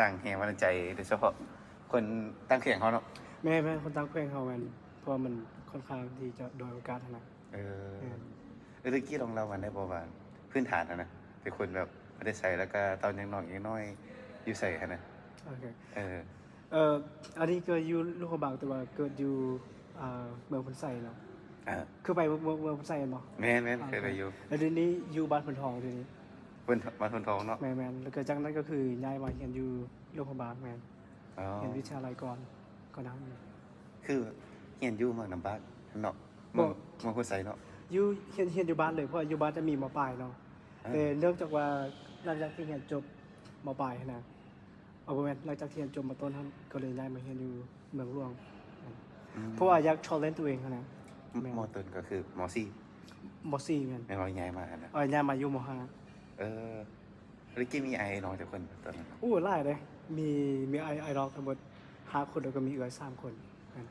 ສ້າງແຮງບັນດານໃຈ ໂດຍສະເພາະຄົນຕ່າງແຂວງເຮົາເນາະ. ແມ່ນໆ ຄົນຕ່າງແຂວງເຮົາແມ່ນ ເພາະວ່າມັນຄ່ອນຂ້າງທີ່ຈະດ້ອຍໂອກາດຫັ້ນນະ. ເອີ ເອີ ຕະກີ້ລອງເລົ່າກັນໄດ້ບໍ່ວ່າພື້ນຖານຫັ້ນນະ ເປັນຄົນແບບມາແຕ່ໃສ ແລ້ວກະຕອນຍັງນ້ອງຍັງນ້ອຍຢູ່ໃສຫັ້ນນະ? ໂອເຄ ເອີ ເອີ ອັນນີ້ກໍຢູ່ຫຼວງພະບາງ ແຕ່ວ່າເກີດຢູ່ ອ່າ ເມືອງໂພນໄຊເນາະ. ເອີ ເຄີຍໄປເມືອງ ເມືອງໂພນໄຊແມ່ນບໍ່? ແມ່ນໆ ເຄີຍໄປຢູ່. ແລ້ວດຽວນີ້ຢູ່ບ້ານໂພນທອງດຽວນີ້. ເພິ່ນ ບ້ານໂພນທອງເນາະ. ແມ່ນໆ ແລ້ວກໍຈາກນັ້ນກໍຄືຍ້າຍມາຮຽນຢູ່ຫຼວງພະບາງ. ແມ່ນ ອໍ ຮຽນວິທະຍາໄລກ່ອນ ກ່ອນໜ້ານີ້. ຄືຮຽນຢູ່ເມືອງນ້ຳບາກເນາະ? ບໍ່ ເມືອງ ເມືອງໂພນໄຊເນາະ? ຢູ່ ຮຽນ ຮຽນຢູ່ບ້ານເລີຍ ເພາະວ່າຢູ່ບ້ານຈະມີ ມ.ປາຍ ເນາະ. ເອີ ແຕ່ເນື່ອງຈາກວ່າ ຫຼັງຈາກທີ່ຮຽນຈົບ ມ.ປາຍ ຫັ້ນນະ ເອົາ ບໍ່ແມ່ນ ຫຼັງຈາກທີ່ຮຽນຈົບ ມ.ຕົ້ນ ຫັ້ນ ກໍເລີຍຍ້າຍມາຮຽນຢູ່ເມືອງຫຼວງ. ອືມ ເພາະວ່າຢາກ challenge ຕົວເອງຫັ້ນນະ. ມ.ຕົ້ນກໍຄື ມ.ສີ່ ມ.ສີ່ ແມ່ນ ແມ່ນບໍ່? ຍ້າຍມາຫັ້ນນະ. ເອີ ຍ້າຍມາຢູ່ ມ.ຫ້າ. ເອີ ແລ້ວກີ້ມີອ້າຍນ້ອງຈັກຄົນຕອນນັ້ນ? ໂອ້ ຫຼາຍເດ້ ມີ ມີອ້າຍ ອ້າຍນ້ອງທັງໝົດຫ້າຄົນ ແລ້ວກໍມີເອື້ອຍສາມຄົນ. ແມ່ນ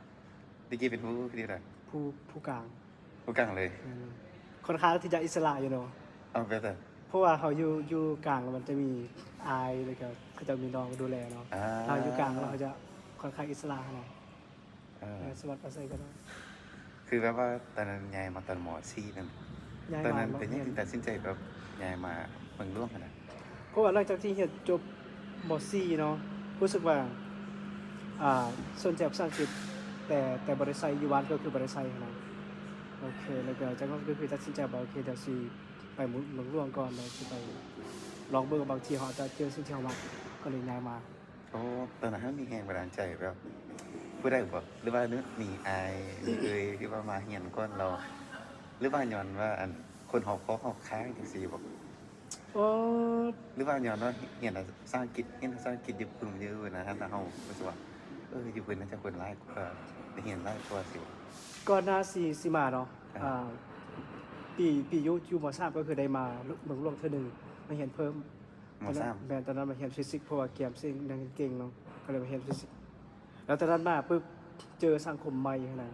ຕະກີ້ເປັນຜູ້ ຜູ້ໃດ? ຜູ້ ຜູ້ກາງ. ຜູ້ກາງເລີຍ. ແມ່ນ ຄ່ອນຂ້າງທີ່ຈະອິດສະຫຼະຢູ່ເນາະ. ເອົາແບບໃດ? ເພາະວ່າເຮົາຢູ່ ຢູ່ກາງ ແລ້ວມັນຈະມີອ້າຍ ແລ້ວກໍເຂົາເຈົ້າມີນ້ອງດູແລເນາະ. ອ່າ ເຮົາຢູ່ກາງ ແລ້ວເຮົາຈະຄ່ອນຂ້າງອິດສະຫຼະຫັ້ນນະ. ເອີ ເອີ ສາມາດໄປໃສກໍໄດ້. ຄືແບບວ່າຕອນນັ້ນຍ້າຍມາຕອນ ມ.ສີ່ ນັ້ນ ຕອນນັ້ນເປັນຫຍັງຈຶ່ງຕັດສິນໃຈແບບຍ້າຍມາເມືອງຫຼວງຫັ້ນນະ? ເພາະວ່າຫຼັງຈາກທີ່ຮຽນຈົບ ມ.ສີ່ ເນາະ ຮູ້ສຶກວ່າ ອ່າ ສົນໃຈພາສາອັງກິດ ແຕ່ ແຕ່ບໍ່ໄດ້ໃຊ້ ຢູ່ບ້ານກໍຄືບໍ່ໄດ້ໃຊ້ຫັ້ນນະ. ໂອເຄ ແລ້ວກໍຈາກນັ້ນກໍຄືຕັດສິນໃຈວ່າ ໂອເຄ ດຽວຊິໄປເມືອງຫຼວງກ່ອນ ແລ້ວຊິໄປລອງເບິ່ງ ບາງທີເຮົາອາດຈະເຈີສິ່ງທີ່ເຮົາມັກ ກໍເລີຍຍ້າຍມາ. ໂອ້ ຕອນນັ້ນເຮົາມີແຮງບັນດານໃຈແບບຜູ້ໃດບໍ່ ຫຼືວ່າມີອ້າຍ ມີເອື້ອຍທີ່ວ່າມາຮຽນກ່ອນເຮົາ ຫຼືວ່າຍ້ອນວ່າ ອັນ ຄົນຮອບຄອບຮອບຂ້າງຈັ່ງຊີ້ບໍ່? ໂອ້ ຫຼືວ່າຍ້ອນວ່າຮຽນພາສາອັງກິດ ຮຽນພາສາອັງກິດຢູ່ພຸ້ນຢູ່ຫັ້ນນະ ເຮົາຮູ້ສຶກວ່າ ເອີ ຢູ່ພຸ້ນໜ້າຈະຄົນຫຼາຍກວ່າ ໄດ້ຮຽນຫຼາຍກວ່າຊິບໍ່? ກ່ອນໜ້າຊິ ຊິມາເນາະ ອ່າ ອ່າ ປີ ປີຢູ່ ຢູ່ ມ.ສາມ ກໍຄືໄດ້ມາເມືອງຫຼວງເທື່ອໜຶ່ງ ມາຮຽນເພີ່ມ. ມ.ສາມ ແມ່ນ ຕອນນັ້ນມາຮຽນຟີຊິກ ເພາະວ່າກຽມເສັງ ນັກຮຽນເກັ່ງເນາະ ກໍເລີຍມາຮຽນຟີຊິກ. ແລ້ວຕອນນັ້ນມາປຶບ ເຈີສັງຄົມໃໝ່ຫັ້ນນະ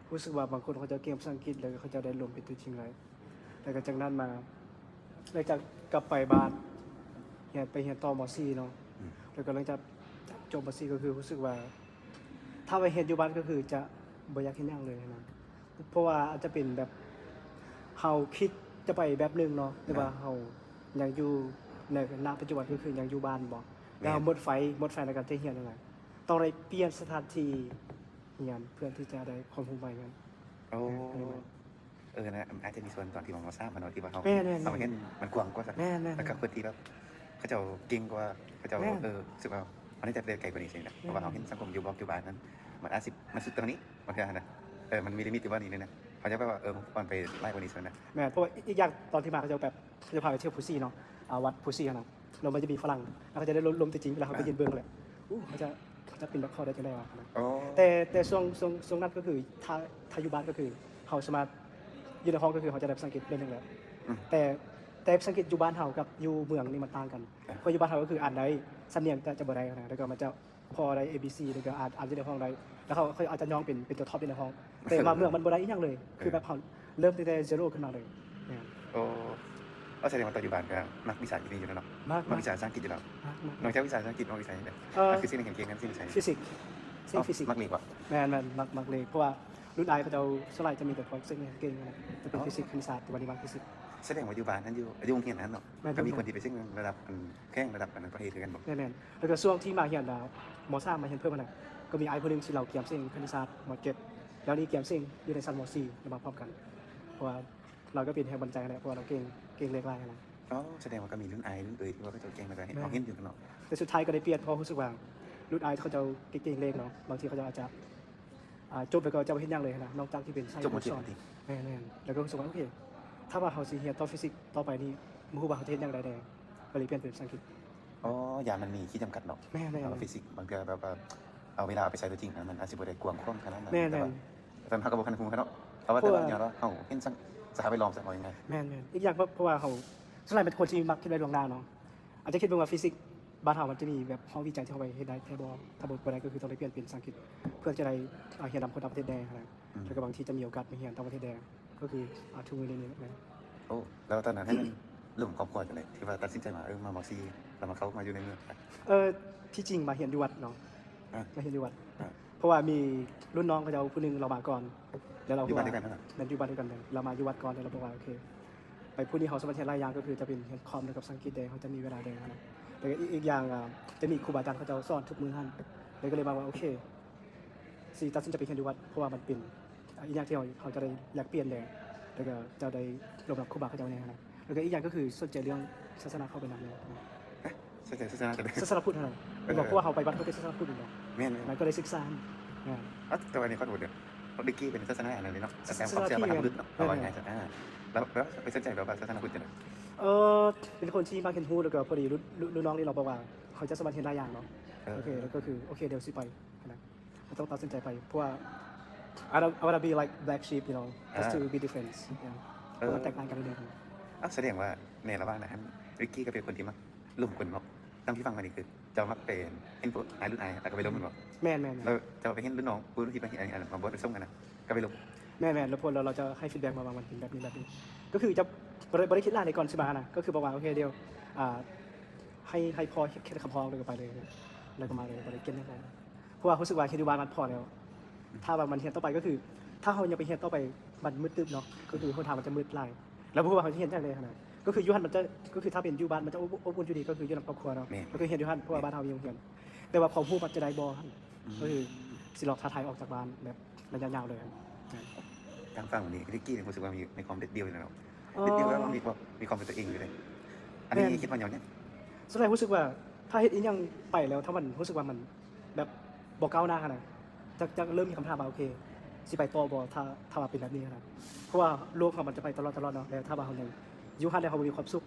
ຮູ້ສຶກວ່າບາງຄົນເຂົາເຈົ້າເກັ່ງພາສາອັງກິດ ແລ້ວກໍເຂົາເຈົ້າໄດ້ລົມເປັນຕົວຈິງໄດ້. ແລ້ວກໍຈາກນັ້ນມາ ຫຼັງຈາກກັບໄປບ້ານ ຮຽນ ໄປຮຽນຕໍ່ ມ.ສີ່ ເນາະ ອືມ ແລ້ວກໍຫຼັງຈາກຈົບ ມ.ສີ່ ກໍຄືຮູ້ສຶກວ່າ ຖ້າໄປຮຽນຢູ່ບ້ານກໍຄືຈະບໍ່ຢາກເຮັດຫຍັງເລີຍຫັ້ນນະ. ເພາະວ່າອາດຈະເປັນແບບ ເຮົາຄິດຈະໄປແບບໜຶ່ງເນາະ ແຕ່ວ່າ ອ່າ ເຮົາຍັງຢູ່ໃນ ນະ ປັດຈຸບັນກໍຄືຍັງຢູ່ບ້ານບໍ ແລ້ວ ແມ່ນ ເຮົາໝົດໄຟ ໝົດໄຟໃນການໄປຮຽນຫັ້ນນະ ຕ້ອງໄດ້ປ່ຽນສະຖານທີ່ຮຽນ ເພື່ອທີ່ຈະໄດ້ຄວາມຮູ້ໃໝ່ນັ້ນ. ໂອ້ ເອີ ເອີ ນະ ອາດຈະມີສ່ວນຕອນທີ່ ມ.ສາມ ເນາະ ທີ່ວ່າເຮົາ ແມ່ນໆໆ ເຮົາເຫັນມັນກວ້າງກວ່າຊັ້ນ ແມ່ນໆໆ ແລ້ວກໍຄົນທີ່ແບບ ເຂົາເຈົ້າເກັ່ງກວ່າ ເຂົາເຈົ້າ ແມ່ນ ເອີ ຮູ້ສຶກວ່າມັນໜ້າຈະໄປໄກກວ່ານີ້ຊີ້ນະ ແມ່ນ ເພາະວ່າເຮົາເຫັນສັງຄົມຢູ່ບອກຢູ່ບ້ານນັ້ນ ມັນອາດຊິ ມັນສຸດຕອນນີ້ ບາງເທື່ອຫັ້ນນະ ເອີ ມັນມີລິມິດຢູ່ບ່ອນນີ້ເລີຍນະ ເຂົາເຈົ້າແບບວ່າ ເອີ ມັນໄປຫຼາຍກວ່ານີ້ຊັ້ນນະ. ແມ່ນ ເພາະວ່າອີກ ອີກຢ່າງຕອນທີ່ມາ ເຂົາເຈົ້າແບບ ເຂົາເຈົ້າພາໄປທ່ຽວພູຊີເນາະ ອ່າ ວັດພູຊີຫັ້ນນະ ແລ້ວມັນຈະມີຝຣັ່ງ ແລ້ວເຂົາຈະໄດ້ລົມ ລົມຕົວຈິງ ແລ້ວເຮົາໄປ ອ່າ ຢືນເບິ່ງແຫຼະ ໂອ້ ເຂົາຈະ ເຂົາຈະປິ່ນບາກຄໍໄດ້ຈັ່ງໃດວະຫັ້ນນະ. ອໍ ແຕ່ ແຕ່ຊ່ວງ ຊ່ວງ ຊ່ວງນັ້ນກໍຄື ຖ້າ ຖ້າຢູ່ບ້ານກໍຄືເຮົາສາມາດ ຢູ່ໃນຫ້ອງກໍຄືເຮົາຈະໄດ້ພາສາອັງກິດໜ້ອຍໜຶ່ງແຫຼະ ອືມ ແຕ່ ແຕ່ພາສາອັງກິດຢູ່ບ້ານເຮົາກັບຢູ່ເມືອງນີ້ມັນຕ່າງກັນ ອ່າ ເພາະຢູ່ບ້ານເຮົາກໍຄືອ່ານໄດ້ ສຳນຽງຈະ ຈະບໍ່ໄດ້ຫັ້ນນະ ແລ້ວກໍມັນຈະ ພໍໄດ້ ເອ ບີ ຊີ ແລ້ວກໍອາດ ອາດຈະໄດ້ຮ້ອງໄດ້ ແລ້ວເຂົາ ເຂົາອາດຈະຍ້ອງເປັນ ເປັນຕົວທັອບຢູ່ໃນຫ້ອງ ແຕ່ມາເມືອງມັນບໍ່ໄດ້ອີ່ຫຍັງເລີຍ ເອີ ຄືແບບເຮົາເລີ່ມຕັ້ງແຕ່ zero ຂຶ້ນມາເລີຍ. ແມ່ນ ໂອ້ ເອົາ ສະແດງວ່າຕອນຢູ່ບ້ານກໍມັກວິຊານີ້ຢູ່ແລ້ວເນາະ? ມັກ ມັກ ມັກວິຊາພາສາອັງກິດຢູ່ແລ້ວ. ມັກ ມັກ ນອກຈາກວິຊາພາສາອັງກິດ ມັກວິຊາຫຍັງແດ່? ເອີ ຄືສິ່ງທີ່ເກັ່ງໆນັ້ນ ສິ່ງໃດ? ຟີຊິກ ສິ່ງ ອໍ ຟີຊິກ ມັກເລກບໍ່? ແມ່ນໆ ມັກ ມັກເລກ ເພາະວ່າລຸ້ນອ້າຍເຂົາເຈົ້າສ່ວນຫຼາຍຈະມີແຕ່ພວກເສັງເກັ່ງໆ ຈະເປັນ ອໍ ຟີຊິກ ຄະນິດສາດ ແຕ່ວ່ານີ້ມັກຟີຊິກ. ສະແດງວ່າຢູ່ບ້ານນັ້ນ ຢູ່ ຢູ່ໂຮງຮຽນນັ້ນເນາະ ແມ່ນໆ ກໍມີຄົນທີ່ໄປເສັງລະດັບອັນແຂວງ ລະດັບອັນປະເທດຄືກັນບໍ່? ແມ່ນໆ ແລ້ວກໍຊ່ວງທີ່ມາຮຽນ ອ່າ ມໍສາມ ມາຮຽນເພີ່ມຫັ້ນນະ ກໍມີອ້າຍຜູ້ໜຶ່ງທີ່ລາວກຽມເສັງຄະນິດສາດ ມໍເຈັດ ແລ້ວນີ້ກຽມເສັງຢູ່ໃນຊັ້ນ ມໍສີ່ ລະມາພ້ອມກັນ ເພາະວ່າລາວກໍເປັນແຮງບັນດານໃຈຫັ້ນແຫຼະ ເພາະວ່າລາວເກັ່ງ ເກັ່ງເລກຫຼາຍຫັ້ນນະ. ອໍ ສະແດງວ່າກໍມີລຸ້ນອ້າຍລຸ້ນເອື້ອຍທີ່ວ່າເຂົາເຈົ້າເກັ່ງ ແລ້ວກໍເຮົາເຫັນຢູ່ເນາະ. ແມ່ນ ແຕ່ສຸດທ້າຍກໍໄດ້ປ່ຽນ ເພາະຮູ້ສຶກວ່າລຸ້ນອ້າຍເຂົາເຈົ້າເກັ່ງເລກເນາະ ບາງທີເຂົາເຈົ້າອາດຈະ ອ່າ ຈົບແລ້ວກໍຈະບໍ່ເຮັດຫຍັງເລີຍຫັ້ນນະ ນອກຈາກທີ່ເປັນສາຍການສອນ. ແມ່ນໆ ແລ້ວກໍຮູ້ສຶກວ່າ ໂອເຄ ຖ້າວ່າເຮົາຊິຮຽນຕໍ່ຟີຊິກຕໍ່ໄປນີ້ ບໍ່ຮູ້ວ່າເຮົາຈະເຮັດຫຍັງໄດ້ແດ່ ກໍເລີຍປ່ຽນເປັນພາສາອັງກິດ. ອໍ ຢ້ານມັນມີຂີດຈຳກັດເນາະ. ແມ່ນໆ ເພາະວ່າຟີຊິກບາງເທື່ອແບບວ່າເອົາເວລາໄປໃຊ້ຕົວຈິງ ມັນອາດຊິບໍ່ໄດ້ກວ້າງຂວາງຂະໜາດນັ້ນ. ແມ່ນໆ ແຕ່ວ່າ ແຕ່ວ່າຕອນນັ້ນເຮົາກໍບໍ່ທັນຮູ້ເນາະ ເພາະວ່າແຕ່ວ່າຍ້ອນວ່າເຮົາເຫັນສະ ສະພາບແວດລ້ອມຊະ ເວົ້າງ່າຍໆ. ແມ່ນໆ ອີກຢ່າງເພາະ ເພາະວ່າເຮົາ ສ່ວນຫຼາຍເປັນຄົນທີ່ມັກຄິດໄວ້ລ່ວງໜ້າເນາະ ອາດຈະຄິດເບິ່ງວ່າຟີຊິກບ້ານເຮົາມັນຈະມີແບບຫ້ອງວິໄຈທີ່ເຮົາໄປເຮັດໄດ້ແທ້ບໍ່? ຖ້າບໍ່ ບໍ່ໄດ້ກໍຄືຕ້ອງໄດ້ປ່ຽນເປັນພາສາອັງກິດ ເພື່ອຈະໄດ້ ອ່າ ຮຽນນຳຄົນຕ່າງປະເທດແດ່ຫັ້ນນະ. ອືມ ແລ້ວກໍບາງທີຈະມີໂອກາດໄປຮຽນຕ່າງປະເທດແດ່ ກໍຄື ອ່າ ທຸກມື້ນີ້ແຫຼະ. ໂອ້ ແລ້ວຕອນນັ້ນໃຫ້ມັນລົມຄອບຄົວຈັ່ງໃດ ທີ່ວ່າຕັດສິນໃຈມາ ເອີ ມາ ມໍສີ່ ລາວມາເຂົ້າມາຢູ່ໃນເມືອງ? ເອີ ທີ່ຈິງມາຮຽນຢູ່ວັດເນາະ. ອ່າ ມາຮຽນຢູ່ວັດ ອ່າ ເພາະວ່າມີລຸ້ນນ້ອງເຂົາເຈົ້າຜູ້ໜຶ່ງລາວມາກ່ອນ ແລ້ວລາວ ຢູ່ບ້ານດຽວກັນຫັ້ນນະ? ແມ່ນ ຢູ່ບ້ານດຽວກັນເລີຍ. ລາວມາຢູ່ວັດກ່ອນ ແລ້ວລາວບອກວ່າ ໂອເຄ ໄປພຸ້ນນີ້ເຮົາສາມາດຮຽນຫຼາຍຢ່າງ ກໍຄືຈະເປັນຮຽນຄອມ ແລ້ວກັບພາສາອັງກິດແດ່ ເຮົາຈະມີເວລາແດ່ຫັ້ນນະ. ແລ້ວກໍອີກ ອີກຢ່າງ ອ່າ ຈະມີຄູບາອາຈານເຂົາເຈົ້າສອນທຸກມື້ຫັ້ນ ແລ້ວກໍເລີຍມາວ່າ ໂອເຄ ຊິຕັດສິນໃຈໄປຮຽນຢູ່ວັດ ເພາະວ່າມັນເປັນ ອ່າ ອີກຢ່າງທີ່ເຮົາ ເຮົາຈະໄດ້ແລກປ່ຽນແດ່ ແລ້ວກໍຈະໄດ້ລົມກັບຄູບາເຂົາເຈົ້າແດ່ຫັ້ນນະ. ແລ້ວກໍອີກຢ່າງກໍຄືສົນໃຈເລື່ອງສາສະໜາເຂົ້າໄປນຳແດ່. ຮະ? ສົນໃຈສາສະໜາຈັ່ງໃດ? ສາສະໜາພຸດຫັ້ນນະ. ເອີ ເຫັນບໍ່? ເພາະວ່າເຮົາໄປວັດເຮົາໄດ້ສາສະໜາພຸດແມ່ນບໍ່? ແມ່ນໆ. ມັນກໍໄດ້ສຶກສາ ແມ່ນ. ເອົ້າ ແຕ່ວ່ານີ້ຂໍໂທດເດີ ເພາະເດັກກີ້ເປັນສາສະໜາອັນນັ້ນເດເນາະ ສາ ສາສະໜາທີ່ແມ່ນ ເວົ້າງ່າຍໆ ແລ້ວ ແລ້ວໄປສົນໃຈແບບວ່າສາສະໜາພຸດຈັ່ງໃດ? ເອີ ເປັນຄົນທີ່ມັກຮຽນຮູ້ ແລ້ວກໍພໍດີລຸ້ນ ລຸ້ນ ລຸ້ນນ້ອງນີ້ເນາະ ບອກວ່າເຂົາຈະສາມາດຮຽນຫຼາຍຢ່າງເນາະ. ເອີ ໂອເຄ ແລ້ວກໍຄື ໂອເຄ ດຽວຊິໄປຫັ້ນນະ. ເຮົາຕ້ອງຕັດສິນໃຈໄປ ເພາະວ່າ I don't I wanna be like black sheep, you know, just to be different, yeah. ເອີ ເພາະມັນແຕກຕ່າງກັນເລີຍ. ເອົ້າ ສະແດງວ່າໃນລະຫວ່າງນັ້ນ ລິກກີ້ກໍເປັນຄົນທີ່ມັກລົມຄົນເນາະ. ຕາມທີ່ຟັງມານີ້ຄືເຈົ້າມັກໄປເຫັນພວກອ້າຍ ລຸ້ນອ້າຍ ແລ້ວກໍໄປລົມແມ່ນບໍ່? ແມ່ນໆໆ. ແລ້ວເຈົ້າໄປເຫັນລຸ້ນນ້ອງຜູ້ທີ່ໄປເຫັນ ອັນ ອັນ ມາບົດໄປສົ່ງຫັ້ນນະ ກໍໄປລົມ? ແມ່ນໆ. ແລ້ວພວກ ແລ້ວເຮົາຈະໃຫ້ feedback ມາວ່າມັນເປັນແບບນີ້ແບບນີ້ ກໍຄືຈະບໍ່ໄດ້ ບໍ່ໄດ້ຄິດຫຼາຍໃນກ່ອນຊິມານະ ກໍຄືບອກວ່າ ໂອເຄ ດຽວ ອ່າ ໃຫ້ ໃຫ້ພໍເຮັດຄຳຮ້ອງ ແລ້ວກໍໄປເລີຍ ແລ້ວກໍມາເລີຍ ບໍ່ໄດ້ກຽມຫຍັງຫຼາຍ. ເພາະວ່າຮູ້ສຶກວ່າເຮັດຢູ່ບ້ານມັນພໍແລ້ວ ຖ້າວ່າມັນຮຽນຕໍ່ໄປ ກໍຄືຖ້າເຮົາຍັງໄປຮຽນຕໍ່ໄປ ມັນມືດຕຶບເນາະ ກໍຄືຫົນທາງມັນຈະມືດຫຼາຍ ແລ້ວບໍ່ຮູ້ວ່າເຮົາຈະເຮັດຫຍັງແດ່ຫັ້ນນະ. ກໍຄືຢູ່ຫັ້ນມັນຈະ ກໍຄືຖ້າເປັນຢູ່ບ້ານມັນຈະອົບ ອົບອຸ່ນຢູ່ດີ ກໍຄືຢູ່ນຳຄອບຄົວເນາະ ແມ່ນ ກໍຄືຮຽນຢູ່ຫັ້ນ ເພາະວ່າບ້ານເຮົາມີໂຮງຮຽນ ແຕ່ວ່າຄວາມຮູ້ມັນຈະໄດ້ບໍ່ຫັ້ນ ອືມ ກໍຄືຊິລອກທ້າທາຍອອກຈາກບ້ານແບບໄລຍະຍາວເລີຍ. ການຟັງນີ້ ລິກກີ້ຮູ້ສຶກວ່າມີ ມີຄວາມເດັດດ່ຽວຢູ່ແລ້ວເນາະ ເອີ ເດັດດ່ຽວ ແລ້ວມີຄວາມ ມີຄວາມເປັນຕົວເອງຢູ່ເດ້. ອັນນີ້ ແມ່ນ ຄິດວ່າຍ້ອນຫຍັງ? ສ່ວນຫຼາຍຮູ້ສຶກວ່າ ຖ້າເຮັດອີ່ຫຍັງໄປແລ້ວ ຖ້າມັນຮູ້ສຶກວ່າມັນແບບບໍ່ກ້າວໜ້າຫັ້ນນະ ຈະ ຈະເລີ່ມມີຄຳຖາມວ່າ ໂອເຄ ຊິໄປຕໍ່ບໍ່ ຖ້າ ຖ້າວ່າເປັນແບບນີ້ຫັ້ນນະ. ເພາະວ່າໂລກເຮົາມັນຈະໄປຕະຫຼອດ ຕະຫຼອດເນາະ ແລ້ວຖ້າວ່າເຮົາຍັງຢູ່ຫັ້ນ ແລ້ວເຮົາບໍ່ມີຄວາມສຸກ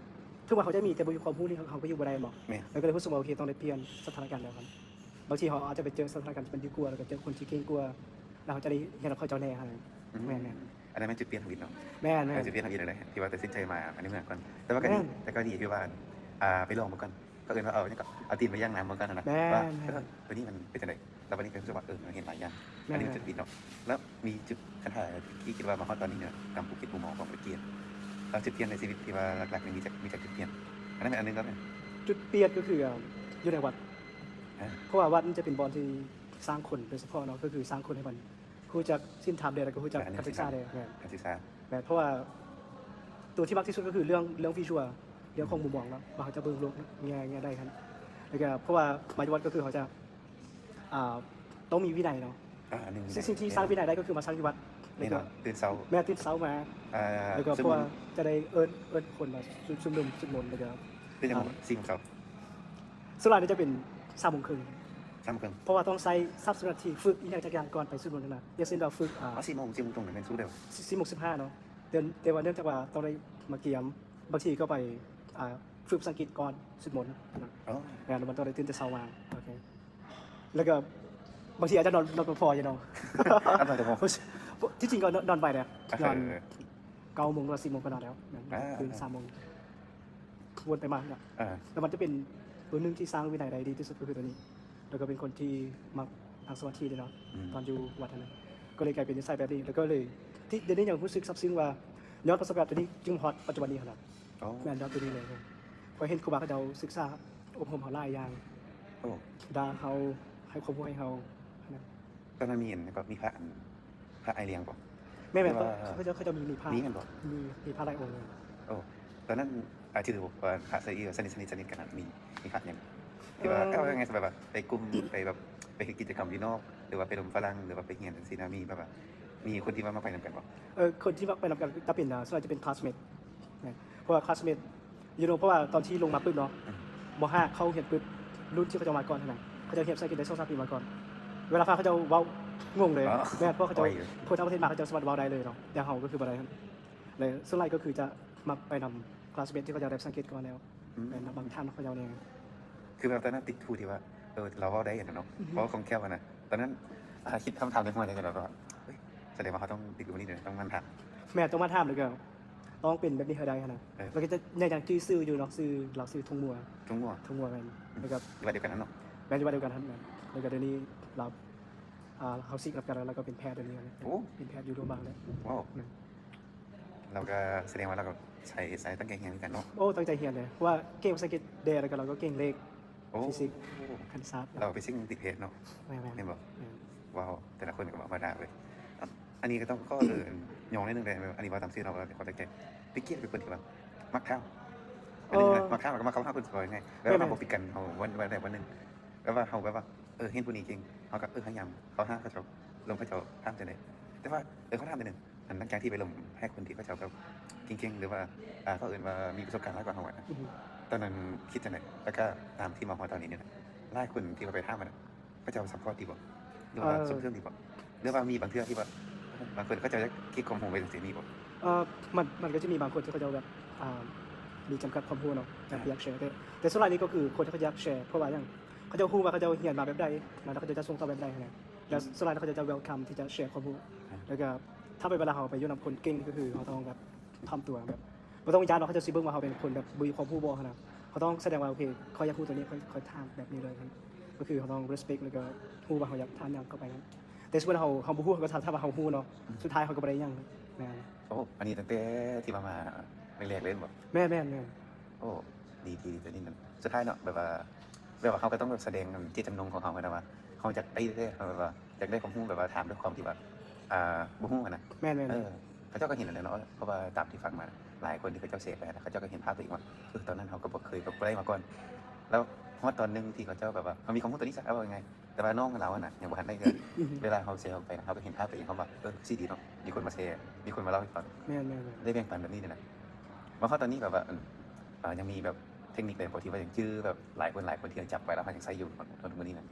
ເຖິງວ່າເຮົາຈະມີ ແຕ່ບໍ່ມີຄວາມຮູ້ນີ້ ເຮົາ ເຮົາກໍຢູ່ບໍ່ໄດ້ແມ່ນບໍ່? ແມ່ນ ແລ້ວກໍເລີຍຮູ້ສຶກວ່າ ໂອເຄ ຕ້ອງໄດ້ປ່ຽນສະຖານະການແລ້ວຫັ້ນ. ບາງທີເຮົາອາດຈະໄປເຈີສະຖານະການທີ່ມັນດີກວ່າ ແລ້ວກໍເຈີຄົນທີ່ເກັ່ງກວ່າ ແລ້ວເຮົາຈະໄດ້ຮຽນນຳເຂົາເຈົ້າແດ່ຫັ້ນນະ. ອືມ ແມ່ນໆ. ອັນນັ້ນແມ່ນຈຸດປ່ຽນທຳອິດເນາະ. ແມ່ນໆ. ເອີ ຈຸດປ່ຽນທຳອິດເລີຍ ທີ່ວ່າຕັດສິນໃຈມາອັນນີ້ເມືອງກ່ອນ ແຕ່ວ່າກໍດີ ແມ່ນ ແຕ່ກໍດີທີ່ວ່າ ອ່າ ໄປລອງເບິ່ງກ່ອນ ເຂົາເອີ້ນວ່າ ເອົາຫຍັງກໍ ເອົາຕີນໄປຍ່າງນ້ຳເບິ່ງກ່ອນຫັ້ນນະ ແມ່ນໆ ວ່າ ເອີ ໂຕນີ້ມັນເປັນຈັ່ງໃດ. ແລ້ວບັດນີ້ກໍຮູ້ສຶກວ່າ ເອີ ເຮົາເຫັນຫຼາຍຢ່າງ ແມ່ນໆ ອັນນີ້ມັນຈຸດຕິດເນາະ. ແລ້ວມີຈຸດ ຄັນຖ້າທີ່ຄິດວ່າມາຮອດຕອນນີ້ເນາະ ຕາມຜູ້ຄິດມຸມມອງຂອງເອກ ເອີ ຈຸດປ່ຽນໃນຊີວິດທີ່ວ່າຫຼັກໆ ມີຈັກ ມີຈັກຈຸດປ່ຽນ? ອັນນັ້ນແມ່ນອັນໜຶ່ງແລ້ວ ຈຸດປ່ຽນກໍຄື ອ່າ ຢູ່ໃນວັດ ອ່າ ເພາະວ່າວັດມັນຈະເປັນບ່ອນທີ່ສ້າງຄົນໂດຍສະເພາະເນາະ ກໍຄືສ້າງຄົນໃຫ້ມັນຮູ້ຈັກສິນທຳແດ່ ແລ້ວກໍຮູ້ຈັກ ອ່າ ການສຶກສາແດ່. ແມ່ນ ການສຶກສາ ແມ່ນ ເພາະວ່າຕົວທີ່ມັກທີ່ສຸດກໍຄືເລື່ອງ ເລື່ອງວິຊວລ ເລື່ອງຂອງມຸມມອງເນາະ ວ່າເຮົາຈະເບິ່ງໂລກແງ່ ແງ່ໃດຫັ້ນ. ແລ້ວກໍເພາະວ່າມາຢູ່ວັດກໍຄືເຮົາຈະ ອ່າ ຕ້ອງມີວິໄນເນາະ. ອ່າ ອັນໜຶ່ງ ສິ່ງ ສິ່ງທີ່ສ້າງວິໄນໄດ້ກໍຄືມາສ້າງຢູ່ວັດ. ແນ່ນອນ ແລ້ວກໍຕື່ນເຊົ້າ ແມ່ນ ຕື່ນເຊົ້າມາ ອ່າ ແລ້ວກໍເພາະວ່າຈະໄດ້ເອີ້ນ ເອີ້ນຄົນມາຊຸມ ຊຸມນຸມ ຊຸມນຸມ ແລ້ວກໍ ຕື່ນຈັກໂມງ? ສີ່ໂມງເຊົ້າ. ສ່ວນຫຼາຍຈະເປັນສາມໂມງເຄິ່ງ ສາມໂມງເຄິ່ງ ເພາະວ່າຕ້ອງໃຊ້ສາມສິບນາທີຝຶກອີ່ຫຍັງຈັກຢ່າງກ່ອນໄປຊຸມນຸມຫັ້ນນະ. ຢ່າງເຊັ່ນວ່າຝຶກ ອ່າ ສີ່ໂມງ ສີ່ໂມງຕຣົງແມ່ນຊຸມແລ້ວ ສີ່ໂມງສິບຫ້າເນາະ. ແຕ່ ແຕ່ວ່າເນື່ອງຈາກວ່າຕ້ອງໄດ້ມາກຽມ ບາງທີກໍໄປ ອ່າ ຝຶກພາສາອັງກິດກ່ອນຊຸມນຸມນະ. ອໍ ແມ່ນ ແລ້ວມັນຕ້ອງໄດ້ຕື່ນແຕ່ເຊົ້າມາ. ໂອເຄ ແລ້ວກໍບາງທີອາດຈະນອນ ນອນບໍ່ພໍຢູ່ເນາະ. ທີ່ຈິງກໍນອນ ນອນໄວເດ້ ນອນ ເກົ້າໂມງຫຼືສິບໂມງກໍນອນແລ້ວ ຕື່ນສາມໂມງ ວົນໄປມາເນາະ. ແລ້ວມັນຈະເປັນຕົວໜຶ່ງທີ່ສ້າງວິໄນໄດ້ດີທີ່ສຸດກໍຄືຕົວນີ້. ແລ້ວກໍເປັນຄົນທີ່ມັກນັ່ງສະມາທິເດ້ເນາະ ຕອນຢູ່ວັດຫັ້ນນະ ກໍເລີຍກາຍເປັນນິໄສແບບນີ້. ແລ້ວກໍເລີຍ ທີ່ດຽວນີ້ຍັງຮູ້ສຶກຊາບຊຶ້ງວ່າ ຍ້ອນປະສົບການຕົວນີ້ຈຶ່ງຮອດປັດຈຸບັນນີ້ຫັ້ນນະ. ອໍ ແມ່ນ ຍ້ອນຕົວນີ້ເລີຍ ເພາະເຫັນຄູບາເຂົາເຈົ້າສຶກສາອົບຮົມເຮົາຫຼາຍຢ່າງ. ໂອ້ ດ່າເຮົາ ໃຫ້ຄວາມຮູ້ໃຫ້ເຮົາຫັ້ນນະ. ຕອນນັ້ນມີອັນ ກໍມີພະອັນ ພະອ້າຍລ້ຽງບໍ່? ແມ່ນໆ ເຂົາເຈົ້າ ເຂົາເຈົ້າມີ ມີພະ ມີແມ່ນບໍ່? ມີ ມີພະຫຼາຍອົງເລີຍ. ໂອ້ ຕອນນັ້ນ ອາ ຖືວ່າພະທີ່ສະໜິດ ສະໜິດກັນ ມີ ມີພະຫຍັງ ທີ່ວ່າ ເອີ ເອົາງ່າຍໆ ແບບວ່າໄປກຸ່ມ ໄປແບບ ໄປເຮັດກິດຈະກຳຢູ່ນອກ ຫຼືວ່າໄປລົມຝຣັ່ງ ຫຼືວ່າໄປຮຽນຈັ່ງຊີ້ນະ ມີແບບວ່າ ມີຄົນທີ່ວ່າມັກໄປນຳກັນບໍ່? ເອີ ຄົນທີ່ມັກໄປນຳກັນກໍຈະເປັນ ສ່ວນໃຫຍ່ຈະເປັນ classmate ແມ່ນ ເພາະວ່າ classmate you know ເພາະວ່າຕອນທີ່ລົງມາປຶບເນາະ ມໍຫ້າເຂົ້າໂຮງຮຽນປຶບ ລຸ້ນທີ່ເຂົາເຈົ້າມາກ່ອນຫັ້ນນະ ເຂົາເຈົ້າຮຽບພາສາອັງກິດໄດ້ສອງສາມປີມາກ່ອນ. ເວລາຟັງເຂົາເຈົ້າເວົ້າງົງເລີຍ. ແມ່ນ ເພາະເຂົາເຈົ້າຄົນຕ່າງປະເທດມາ ເຂົາເຈົ້າສາມາດເວົ້າໄດ້ເລີຍເນາະ ແຕ່ເຮົາກໍຄືບໍ່ໄດ້ຫັ້ນ. ແລ້ວສ່ວນຫຼາຍກໍຄືຈະມັກໄປນຳ classmate ທີ່ເຂົາເຈົ້າໄດ້ພາສາອັງກິດກ່ອນແລ້ວ. ແມ່ນ ບາງທ່ານເຂົາເຈົ້າແດ່ ຄືແບບຕອນນັ້ນຕິດຜູ້ທີ່ວ່າ ເອີ ລາວເວົ້າໄດ້ຫັ້ນນະເນາະ ເວົ້າຄ່ອງແຄ້ວຫັ້ນນະ. ຕອນນັ້ນ ອາ ຄິດຄຳຖາມໃນຫົວໃຈຕະຫຼອດວ່າ ເອີຍ ສະແດງວ່າເຮົາຕ້ອງຕິດຜູ້ນີ້ເດີ ຕ້ອງມາຖາມ. ແມ່ນ ຕ້ອງມາຖາມ ແລ້ວກໍ ຕ້ອງເປັນແບບນີ້ໃຫ້ໄດ້ຫັ້ນນະ. ເອີ ແລ້ວກໍຈະ ຍັງຈື່ຊື່ຢູ່ເນາະ ຊື່ລາວຊື່ທົ່ງມົວ. ທົ່ງມົວ ທົ່ງມົວ ແມ່ນ. ແລ້ວກໍຢູ່ວັດດຽວກັນຫັ້ນເນາະ. ແມ່ນ ຢູ່ວັດດຽວກັນຫັ້ນ. ແລ້ວກໍດຽວນີ້ລາວ ອ່າ ເຮົາສິກກັບກັນ ແລ້ວກໍເປັນແພດດຽວນີ້. ໂອ້ ເປັນແພດຢູ່ໂຮງບານແລ້ວ. ວ້າວ ແມ່ນ. ລາວກໍສະແດງວ່າລາວກໍໃສ່ ໃສ່ຕັ້ງໃຈຮຽນຄືກັນເນາະ. ໂອ້ ຕັ້ງໃຈຮຽນເລີຍ ເພາະວ່າເກັ່ງພາສາອັງກິດແດ່ ແລ້ວກໍລາວກໍເກັ່ງເລກ ໂອ້ ຟີຊິກ ຄະນິດສາດ. ລາວໄປເສັງຕິດເພດເນາະ. ແມ່ນໆ ແມ່ນບໍ່? ແມ່ນ. ວ້າວ ແຕ່ລະຄົນກໍບໍ່ທຳມະດາເວີຍ. ອັນນີ້ກໍຕ້ອງຂໍເອີ້ນຍ້ອນໜ້ອຍໜຶ່ງແດ່ ອັນນີ້ເວົ້າຕາມຊື່ເນາະ ເວົ້າແຕ່ຄວາມຕັ້ງໃຈ. ຕະກີ້ເປັນຄົນທີ່ວ່າມັກຖາມ ເອີ ອັນນີ້ນະ ມັກຖາມ ແລ້ວກໍມັກເຂົ້າຫາຄົນ ຊິເວົ້າງ່າຍໆ ແບບວ່າເຮົາບໍ່ປິດກັ້ນ ເຮົາ ວັນ ວັນໃດວັນໜຶ່ງ ແບບວ່າເຮົາແບບວ່າ ເອີ ເຫັນຜູ້ນີ້ເກັ່ງ ເຮົາກໍ ເອີ ພະຍາຍາມເຂົ້າຫາເຂົາເຈົ້າ ລົມເຂົາເຈົ້າຖາມຈັ່ງໃດ. ແຕ່ວ່າ ເອີ ຂໍຖາມໜ້ອຍໜຶ່ງ ອັນຫຼັງຈາກທີ່ໄປລົມໃຫ້ຄົນທີ່ເຂົາເຈົ້າແບບເກັ່ງໆ ຫຼືວ່າ ອ່າ ເຂົາເອີ້ນວ່າມີປະສົບການຫຼາຍກວ່າເຮົາຫັ້ນນະ ອືຮຶ ຕອນນັ້ນຄິດຈັ່ງໃດ? ແລ້ວກໍຕາມທີ່ມາຮອດຕອນນີ້ນີ້ນະ ຫຼາຍຄົນທີ່ວ່າໄປຖາມຫັ້ນນະ ເຂົາເຈົ້າຊັບພອດດີບໍ່? ຫຼືວ່າ ເອີ ສົ່ງເສີມດີບໍ່? ຫຼືວ່າມີບາງເທື່ອທີ່ວ່າ ບາງຄົນເຂົາເຈົ້າຢາກເກັບຄວາມຮູ້ໄວ້ຊື່ໆ ມີບໍ່? ເອີ ມັນ ມັນກໍຈະມີບາງຄົນທີ່ເຂົາເຈົ້າແບບ ອ່າ ມີຈຳກັດຄວາມຮູ້ເນາະ ຢາກ ອ່າ ຢາກແຊ ແຕ່ ແຕ່ສ່ວນຫຼາຍນີ້ກໍຄືຄົນທີ່ເຂົາຢາກແຊ ເພາະວ່າຫຍັງ? ເຂົາເຈົ້າຮູ້ວ່າເຂົາເຈົ້າຮຽນມາແບບໃດ ແລ້ວເຂົາເຈົ້າຈະສົ່ງຕໍ່ແບບໃດຫັ້ນນະ. ແລ້ວ ອືມ ສ່ວນຫຼາຍເຂົາເຈົ້າຈະ welcome ທີ່ຈະແຊຄວາມຮູ້. ອ່າ ແລ້ວກໍຖ້າເປັນເວລາເຮົາໄປຢູ່ນຳຄົນເກັ່ງ ກໍຄືເຮົາຕ້ອງແບບຖ່ອມຕົວ ແບບບໍ່ຕ້ອງຢ້ານວ່າເຂົາເຈົ້າຊິເບິ່ງວ່າເຮົາເປັນຄົນແບບບໍ່ມີຄວາມຮູ້ບໍ່ຫັ້ນນະ. ເຮົາຕ້ອງສະແດງວ່າ ໂອເຄ ຂ້ອຍຢາກຮູ້ຕົວນີ້ ຂ້ອຍ ຂ້ອຍຖາມແບບນີ້ເລີຍຫັ້ນ. ກໍຄືເຮົາຕ້ອງ respect ແລ້ວກໍຮູ້ວ່າເຮົາຢາກຖາມຫຍັງເຂົ້າໄປຫັ້ນ. ແຕ່ສົມມຸດເຮົາ ເຮົາບໍ່ຮູ້ ເຮົາກໍຖາມ ຖ້າວ່າເຮົາຮູ້ເນາະ ອືມ ສຸດທ້າຍເຮົາກໍບໍ່ໄດ້ຫຍັງ. ແມ່ນ. ໂອ້ ອັນນີ້ຕັ້ງແຕ່ທີ່ວ່າມາແລກໆ ເລີຍແມ່ນບໍ່? ແມ່ນໆໆ. ໂອ້ ດີ ດີ ດີຕົວນີ້ນະ. ສຸດທ້າຍເນາະ ແບບວ່າ ແບບວ່າເຮົາກໍຕ້ອງແບບສະແດງເຈດຈຳນົງຂອງເຮົາຫັ້ນນະ ວ່າເຮົາຢາກໄດ້ແທ້ ເຮົາແບບວ່າຢາກໄດ້ຄວາມຮູ້ ແບບວ່າຖາມດ້ວຍຄວາມທີ່ວ່າ ອ່າ ບໍ່ຮູ້ຫັ້ນນະ. ແມ່ນໆໆ. ເອີ ເຂົາເຈົ້າກໍເຫັນຫັ້ນແຫຼະເນາະ ເພາະວ່າຕາມທີ່ຟັງມາ ຫຼາຍຄົນທີ່ເຂົາເຈົ້າແຊໄປຫັ້ນນະ ເຂົາເຈົ້າກໍເຫັນພາບຕົວເອງວ່າ ເອີ ຕອນນັ້ນເຮົາກໍບໍ່ເຄີຍ ບໍ່ໄດ້ມາກ່ອນ ແລ້ວຮອດຕອນໜຶ່ງທີ່ເຂົາເຈົ້າແບບວ່າ ເຮົາມີຄວາມຮູ້ຕົວນີ້ຊະ ເອົາວ່າງ່າຍ ແຕ່ວ່ານ້ອງລາວຫັ້ນນະ ຍັງບໍ່ທັນໄດ້ເທື່ອ. ອືຮຶ ເວລາເຮົາແຊອອກໄປນະ ເຮົາກໍເຫັນພາບຕົວເອງ ເຮົາວ່າ ເອີ ຊິດີເນາະ ມີຄົນມາແຊ ມີຄົນມາເລົ່າໃຫ້ຟັງ. ແມ່ນໆໆ. ໄດ້ແບ່ງປັນແບບນີ້ແຫຼະນະ. ມາຮອດຕອນນີ້ແບບວ່າ ເອີ ຍັງມີແບບເທັກນິກໃດບໍ່ທີ່ວ່າຍັງຈື່ ແບບຫຼາຍຄົນ ຫຼາຍຄົນທີ່ເຮົາຈັບໄວ້ແລ້ວເຮົາຍັງໃຊ້ຢູ່ເຖິງທຸກມື້ນີ້ນະ?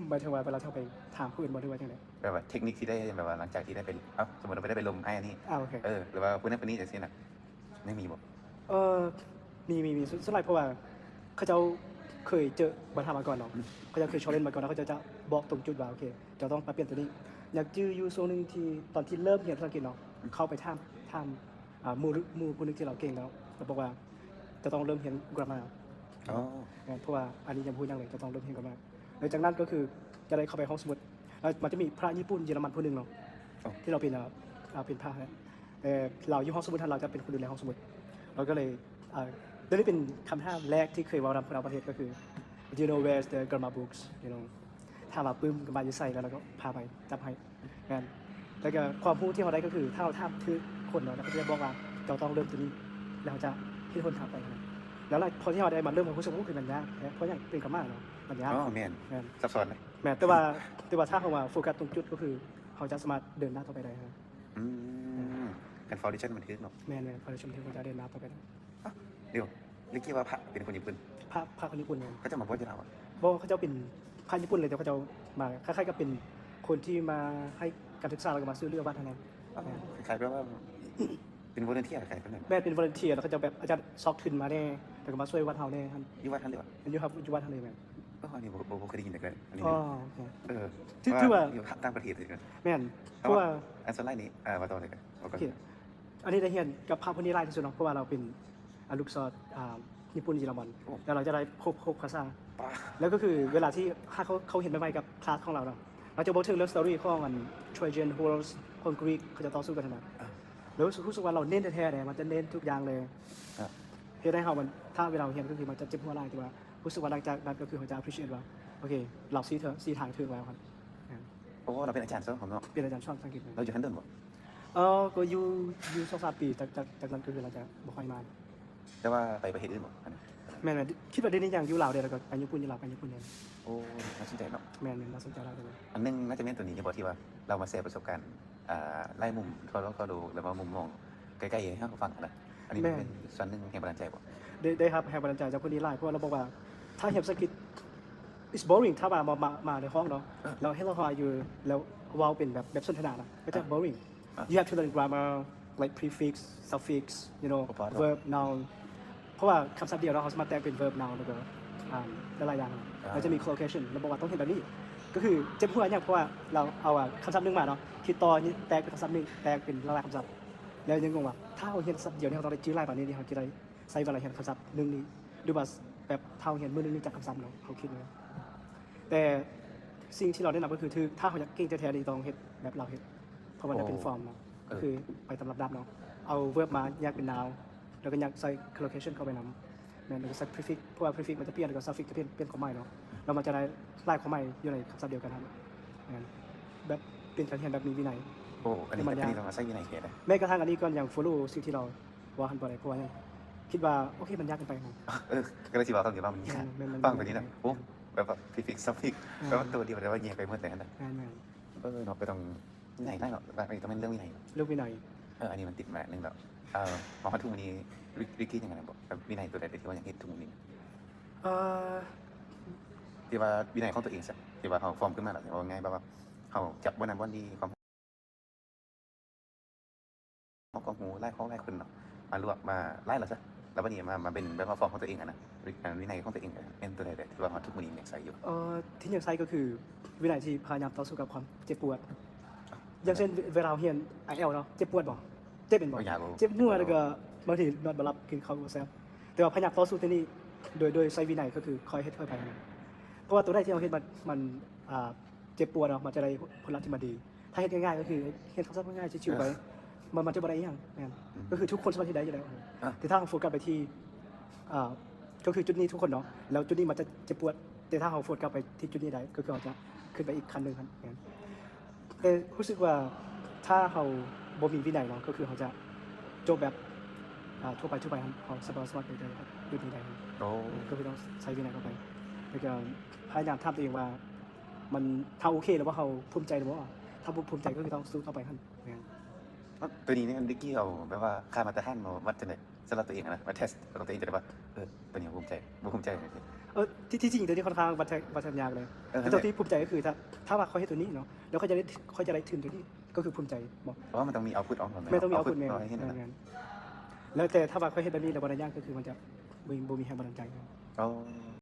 ໝາຍເຖິງວ່າເວລາເຮົາໄປຖາມຜູ້ອື່ນບໍ່ ຫຼືວ່າຈັ່ງໃດ? ແບບວ່າເທັກນິກທີ່ໄດ້ ແບບວ່າຫຼັງຈາກທີ່ໄດ້ໄປ ເອົ້າ ສົມມຸດວ່າໄປ ໄດ້ໄປລົມອ້າຍອັນນີ້ ອ່າ ໂອເຄ ເອີ ຫຼືວ່າຜູ້ນັ້ນຜູ້ນີ້ຈັ່ງຊີ້ນະ ຍັງມີບໍ່? ເອີ ມີ ມີ ມີ ສ່ວນ ສ່ວນຫຼາຍເພາະວ່າເຂົາເຈົ້າເຄີຍເຈີບັນຫາມາກ່ອນເນາະ ອືມ ເຂົາເຈົ້າເຄີຍ challenge ມາກ່ອນ ແລ້ວເຂົາເຈົ້າຈະບອກຕົງຈຸດວ່າ ໂອເຄ ເຈົ້າຕ້ອງປັບປ່ຽນຕົວນີ້. ຍັງຈື່ຢູ່ຊ່ວງໜຶ່ງທີ່ ຕອນທີ່ເລີ່ມຮຽນພາສາອັງກິດເນາະ ອືມ ເຂົ້າໄປຖາມ ຖາມ ອ່າ ໝູ່ ໝູ່ຜູ້ໜຶ່ງທີ່ລາວເກັ່ງແລ້ວ ລາວບອກວ່າ ເຈົ້າຕ້ອງເລີ່ມຮຽນ grammar ເນາະ. ອໍ ແມ່ນ ເພາະວ່າອັນນີ້ຍັງບໍ່ຮູ້ຫຍັງເລີຍ ເຈົ້າຕ້ອງເລີ່ມຮຽນ grammar. ຫຼັງຈາກນັ້ນກໍຄືຈະໄດ້ເຂົ້າໄປຫ້ອງສະໝຸດ ແລ້ວມັນຈະມີພະຍີ່ປຸ່ນເຢຍລະມັນຜູ້ໜຶ່ງເນາະ ອໍ ທີ່ລາວເປັນ ເອີ ເປັນພະ ແຕ່ລາວຢູ່ຫ້ອງສະໝຸດຫັ້ນ ລາວຈະເປັນຄົນດູແລຫ້ອງສະໝຸດ. ລາວກໍເລີຍ ເອີ ໂດຍນີ້ເປັນຄຳຖາມແລກທີ່ເຄີຍເວົ້ານຳຜູ້ນຳປະເທດ ກໍຄື Do you know where's the grammar books? You know ຖາມວ່າປຶ້ມກັບບ້ານຢູ່ໃສ ແລ້ວລາວກໍພາໄປຈັບໃຫ້. ແມ່ນ ແລ້ວກໍຄວາມຮູ້ທີ່ເຮົາໄດ້ກໍຄື ຖ້າເຮົາຖາມຖືກຄົນເນາະ ແລ້ວເຂົາຈະບອກວ່າ ເຈົ້າຕ້ອງເລີ່ມຕົວນີ້ ແລ້ວເຮົາຈະເຮັດຫົນທາງໄປຫັ້ນນະ. ແລ້ວ ແລ້ວພໍທີ່ເຮົາໄດ້ມາເລີ່ມ ເຮົາຮູ້ສຶກວ່າ ໂອ້ ຄືມັນຍາກແທ້ ເພາະຫຍັງ ເປັນກາມາເນາະ ມັນຍາກ. ອໍ ແມ່ນ ແມ່ນ ຊັບຊ້ອນເດ້. ແມ່ນ ແຕ່ວ່າ ແຕ່ວ່າຖ້າເຮົາວ່າໂຟກັສຕົງຈຸດ ກໍຄືເຮົາຈະສາມາດເດີນໜ້າຕໍ່ໄປໄດ້ຫັ້ນນະ. ອືມ ອືມ ຄັນ foundation ມັນຖືກເນາະ. ແມ່ນໆ foundation ມັນຖືກ ມັນຈະເດີນໜ້າຕໍ່ໄປໄດ້. ດຽວ ເມື່ອກີ້ວ່າພະເປັນຄົນຍີ່ປຸ່ນ ພະ ພະຄົນຍີ່ປຸ່ນແມ່ນ. ເຂົາເຈົ້າມາບວດຢູ່ລາວບໍ? ບໍ່ ເຂົາເຈົ້າເປັນພະຍີ່ປຸ່ນເລີຍ ແຕ່ເຂົາເຈົ້າມາຄ້າຍໆກັບເປັນຄົນທີ່ມາໃຫ້ການສຶກສາ ແລ້ວກໍມາຊ່ວຍເຫຼືອວັດຫັ້ນນະ. ອໍ ແມ່ນ ຄ້າຍໆແບບວ່າເປັນ volunteer ຄ້າຍໆແບບນັ້ນ. ແມ່ນ ເປັນ volunteer ແລ້ວເຂົາເຈົ້າແບບອາຈານຊອກທຶນມາແດ່ ແລ້ວກໍມາຊ່ວຍວັດເຮົາແດ່ຫັ້ນ. ຢູ່ວັດຫັ້ນເລີຍຫວາ? ຢູ່ ຢູ່ວັດຫັ້ນເລີຍແມ່ນ. ອໍ ອັນນີ້ບໍ່ ບໍ່ ບໍ່ເຄີຍໄດ້ຍິນຈັກເທື່ອ ອັນນີ້. ອໍ ໂອເຄ ເອີ ຖື ຖືວ່າຢູ່ຕ່າງປະເທດຄືກັນ. ແມ່ນ ເພາະວ່າ ເພາະວ່າ ອັນສ່ວນຫຼາຍນີ້ ເອີ ວ່າຕໍ່ເລີຍ ໂອເຄ ອັນນີ້ໄດ້ຮຽນກັບພະຜູ້ນີ້ຫຼາຍທີ່ສຸດເນາະ ເພາະວ່າລາວເປັນ ອາ ລູກສອດ ອ່າ ຍີ່ປຸ່ນເຢຍລະມັນ. ໂອ້ ແລ້ວລາວຈະໄດ້ພົບ ພົບພາສາ ແລ້ວກໍຄືເວລາທີ່ ຖ້າເຂົາ ເຂົາເຫັນໃໝ່ໆກັບຄລາສຂອງລາວເນາະ ລາວຈະເວົ້າເຖິງເລື່ອງ story ຂອງອັນ Trojan horse ຂອງ Greek ເຂົາເຈົ້າຕໍ່ສູ້ກັນຫັ້ນນະ. ອ່າ ແລ້ວຮູ້ສຶກວ່າລາວເນັ້ນແທ້ໆເດ້ ມັນຈະເນັ້ນທຸກຢ່າງເລີຍ. ອ່າ ເຮັດໃຫ້ເຮົາມັນ ຖ້າເວລາເຮົາຮຽນກໍຄືມັນຈະເຈັບຫົວຫຼາຍ ແຕ່ວ່າຮູ້ສຶກວ່າຫຼັງຈາກນັ້ນກໍຄືເຮົາຈະ appreciate ວ່າ ໂອເຄ ລາວຊີ້ເຖິງ ຊີ້ທາງຖືກແລ້ວຫັ້ນ. ໂອ້ ລາວເປັນອາຈານສອນຂອງເນາະ. ເປັນອາຈານສອນພາສາອັງກິດ. ລາວຢູ່ຫັ້ນດົນບໍ່? ເອີ ກໍຢູ່ ຢູ່ສອງສາມປີ ຈາກ ຈາກ ຈາກນັ້ນກໍຄືລາວຈະບໍ່ຄ່ອຍມາ. ແຕ່ວ່າໄປປະເທດອື່ນບໍ່? ອັນນີ້ ແມ່ນໆ ຄິດວ່າດຽວນີ້ຍັງຢູ່ລາວເດ້ ແລ້ວກໍໄປຍີ່ປຸ່ນ ຢູ່ລາວ ໄປຍີ່ປຸ່ນແດ່. ໂອ້ ໜ້າສົນໃຈເນາະ. ແມ່ນໆ ໜ້າສົນໃຈຫຼາຍເລີຍ. ອັນໜຶ່ງໜ້າຈະແມ່ນຕົວນີ້ນີ້ບໍ່ ທີ່ວ່າລາວມາແຊປະສົບການ ອ່າ ຫຼາຍມຸມທົ່ວໂລກ ທົ່ວໂລກ ແລ້ວວ່າມຸມມອງໃກ້ໆໃຫ້ເຮົາຟັງຫັ້ນນະ. ອັນນີ້ ແມ່ນ ມັນເປັນສ່ວນໜຶ່ງແຮງບັນດານໃຈບໍ່? ໄດ້ ໄດ້ຮັບແຮງບັນດານໃຈຈາກຄົນນີ້ຫຼາຍ ເພາະວ່າລາວບອກວ່າ ຖ້າຮຽນພາສາອັງກິດ it's boring ຖ້າວ່າມາ ມາ ມາໃນຫ້ອງເນາະ ເອີ ແລ້ວ Hello, how are you? ແລ້ວເວົ້າເປັນແບບ ແບບສົນທະນານະ ກໍຈະ ອ່າ boring. ອ່າ You have to learn grammar, like prefix, suffix, you know, ບໍ່ພໍດອກ verb, noun. ເພາະວ່າຄຳສັບດຽວເນາະ ເຮົາສາມາດແຕກເປັນ verb, noun ແລ້ວກໍ ອ່າ ຫຼາຍໆຢ່າງ. ອ່າ ແລ້ວຈະມີ collocation ລາວບອກວ່າຕ້ອງເຮັດແບບນີ້ ກໍຄືເຈັບຫົວຫຍັງ ເພາະວ່າລາວເອົາ ອ່າ ຄຳສັບໜຶ່ງມາເນາະ ຄິດຕໍ່ແຕກເປັນຄຳສັບໜຶ່ງ ແຕກເປັນຫຼາຍໆຄຳສັບ ແລ້ວຍັງງົງວ່າ ຖ້າເຮົາຮຽນຄຳສັບດຽວນີ້ ເຮົາຕ້ອງໄດ້ຈື່ຫຼາຍປານນີ້ ເຮົາຈະໄດ້ໃຊ້ເວລາຮຽນຄຳສັບໜຶ່ງນີ້ ຫຼືວ່າແບບຖ້າເຮົາຮຽນມື້ໜຶ່ງນີ້ຈັກຄຳສັບເນາະ ເຮົາຄິດເລີຍ. ແຕ່ສິ່ງທີ່ລາວແນະນຳກໍຄື ຖື ຖ້າເຮົາຢາກເກັ່ງແທ້ໆນີ້ ຕ້ອງເຮັດແບບລາວເຮັດ ເພາະວ່າລາວເປັນ ໂອ້ form ເນາະ ເອີ ກໍຄືໄປຕາມລຳດັບເນາະ. ເອົາ verb ມາແຍກເປັນ noun ແລ້ວກໍຍັກໃສ່ collocation ເຂົ້າໄປນຳ ແມ່ນ ແລ້ວກໍໃສ່ prefix ເພາະວ່າ prefix ມັນຈະປ່ຽນ ແລ້ວກໍ suffix ຈະປ່ຽນ ປ່ຽນຄວາມໝາຍເນາະ ແລ້ວມັນຈະໄດ້ຫຼາຍຄວາມໝາຍຢູ່ໃນຄຳສັບດຽວກັນຫັ້ນ ແມ່ນ ແບບເປັນການຮຽນແບບມີວິໄນ. ໂອ້ ອັນນີ້ ແຕ່ມັນຍາກ ອັນນີ້ຕ້ອງອາໄສວິໄນແທ້ເດ້. ແມ້ກະທັ່ງອັນນີ້ກ່ອນ ຢ່າງ follow ສິ່ງທີ່ເຮົາວ່າຫັ້ນບໍ່ໄດ້ ເພາະວ່າຫຍັງ ຄິດວ່າ ໂອເຄ ມັນຍາກເກີນໄປຫັ້ນ. ເອີ ກໍເລີຍຊິເວົ້າ ຕ້ອງຊິເວົ້າມັນຍາກ. ແມ່ນ ແມ່ນ ຟັງໄປນີ້ນະ ແມ່ນ ໂອ້ ແບບວ່າ prefix suffix ແມ່ນ ແບບວ່າໂຕດຽວ ແຕ່ວ່າແຍກໄປໝົດເລີຍຫັ້ນນະ. ແມ່ນໆ ເອີ ເນາະ ກໍຕ້ອງ ວິໄນຫຼາຍເນາະ ຫຼັກໆນີ້ຕ້ອງແມ່ນເລື່ອງວິໄນ. ເລື່ອງວິໄນ ເອີ ອັນນີ້ມັນຕິດມາໜຶ່ງແລ້ວ. ເອີ ມາຮອດທຸກມື້ນີ້ ວິ ວິກິຍັງໄງນະ ແບບວິໄນຕົວໃດທີ່ວ່າຍັງເຮັດທຸກມື້ນີ້? ເອີ ທີ່ວ່າວິໄນຂອງຕົວເອງຊະ ທີ່ວ່າເຮົາຟອມຂຶ້ນມາແລ້ວ ເວົ້າງ່າຍໆ ແບບວ່າເຮົາຈັບບ່ອນນັ້ນບ່ອນນີ້ ຄວາມ ເຮົາກໍຮູ້ຫຼາຍຂອງຫຼາຍຄົນເນາະ ມາລວບມາຫຼາຍແລ້ວຊະ ແລ້ວບັດນີ້ມາ ມາເປັນແບບວ່າຟອມຂອງຕົວເອງຫັ້ນນະ ວິ ອັນວິໄນຂອງຕົວເອງ ແມ່ນຕົວໃດແດ່ທີ່ວ່າຮອດທຸກມື້ນີ້ຍັງໃຊ້ຢູ່? ເອີ ທີ່ຍັງໃຊ້ກໍຄືວິໄນທີ່ພະຍາຍາມຕໍ່ສູ້ກັບຄວາມເຈັບປວດ. ຢ່າງເຊັ່ນ ເວ ເວລາເຮົາຮຽນ IELTS ເນາະ ເຈັບປວດບໍ່? ເຈັບແມ່ນບໍ່? ໂອ້ຍ ຍາກ ເຈັບຫົວ ແລ້ວກໍບາງທີນອນບໍ່ຫຼັບ ກິນເຂົ້າບໍ່ແຊບ ແຕ່ວ່າພະຍາຍາມຕໍ່ສູ້ຕົວນີ້ ໂດຍ ໂດຍໃຊ້ວິໄນ ກໍຄືຄ່ອຍເຮັດຄ່ອຍໄປຫັ້ນນະ ເພາະວ່າຕົວໃດທີ່ເຮົາເຮັດມັນ ມັນ ອ່າ ເຈັບປວດເນາະ ມັນຈະໄດ້ຜົນລັບທີ່ມັນດີ. ຖ້າເຮັດງ່າຍໆ ກໍຄືຮຽນຄຳສັບງ່າຍໆ ຊິວໆໄປ ມັນ ມັນຈະບໍ່ໄດ້ອີ່ຫຍັງ. ແມ່ນ ອືມ ກໍຄືທຸກຄົນສາມາດເຮັດໄດ້ຢູ່ແລ້ວ ອາ ແຕ່ຖ້າເຮົາໂຟກັສໄປທີ່ ອ່າ ກໍຄືຈຸດນີ້ທຸກຄົນເນາະ ແລ້ວຈຸດນີ້ມັນຈະເຈັບປວດ ແຕ່ຖ້າເຮົາໂຟກັສໄປທີ່ຈຸດນີ້ໄດ້ ກໍຄືເຮົາຈະຂຶ້ນໄປອີກຂັ້ນໜຶ່ງຫັ້ນ. ແມ່ນ ແຕ່ຮູ້ສຶກວ່າຖ້າເຮົາບໍ່ມີວິໄນເນາະ ກໍຄືເຮົາຈະຈົບແບບ ອ່າ ທົ່ວໄປທົ່ວໄປຫັ້ນ ເຮົາສາມາດ ສາມາດໄປໄດ້ຢູ່ນີ້ໄດ້. ໂອ້ ກໍຄືຕ້ອງໃຊ້ວິໄນເຂົ້າໄປ ແລ້ວກໍພະຍາຍາມຖາມຕົວເອງວ່າ ມັນ ເຮົາໂອເຄ ຫຼືວ່າເຮົາພູມໃຈຫຼືບໍ່? ຖ້າບໍ່ພູມໃຈກໍຄືຕ້ອງສູ້ຕໍ່ໄປຫັ້ນ. ແມ່ນ ເອົ້າ ໂຕນີ້ນີ້ ເດັກກີ້ເອົາແບບວ່າຄ່າມາດຕະຖານມາວັດຈັ່ງໃດ? ສຳລັບຕົວເອງນະ ມາເທສຂອງຕົວເອງຈັ່ງໃດວ່າ ເອີ ໂຕນີ້ພູມໃຈ ບໍ່ພູມໃຈ? ເອີ ທີ່ ທີ່ຈິງໂຕນີ້ຄ່ອນຂ້າງວັດ ວັດຍາກເລີຍ. ເອີ ແຕ່ຕົວທີ່ພູມໃຈກໍຄື ຖ້າ ຖ້າວ່າຂ້ອຍເຮັດໂຕນີ້ເນາະ ແລ້ວຂ້ອຍຈະໄດ້ ຂ້ອຍຈະໄດ້ທຶນໂຕນີ້ ກໍຄືພູມໃຈບໍ່? ເພາະວ່າມັນຕ້ອງມີເອົາພຸດອອກມາແມ່ນ ແມ່ນຕ້ອງມີເອົາພຸດ ເອົາພຸດ ແມ່ນ ເອົາໃຫ້ເຫັນນະ. ແມ່ນ ແມ່ນ ແລ້ວແຕ່ຖ້າວ່າຂ້ອຍເຮັດແບບນີ້ແລ້ວບໍ່ໄດ້ຫຍັງ ກໍຄືມັນຈະບໍ່ ບໍ່ມີແຮງບັນດານໃຈ. ອໍ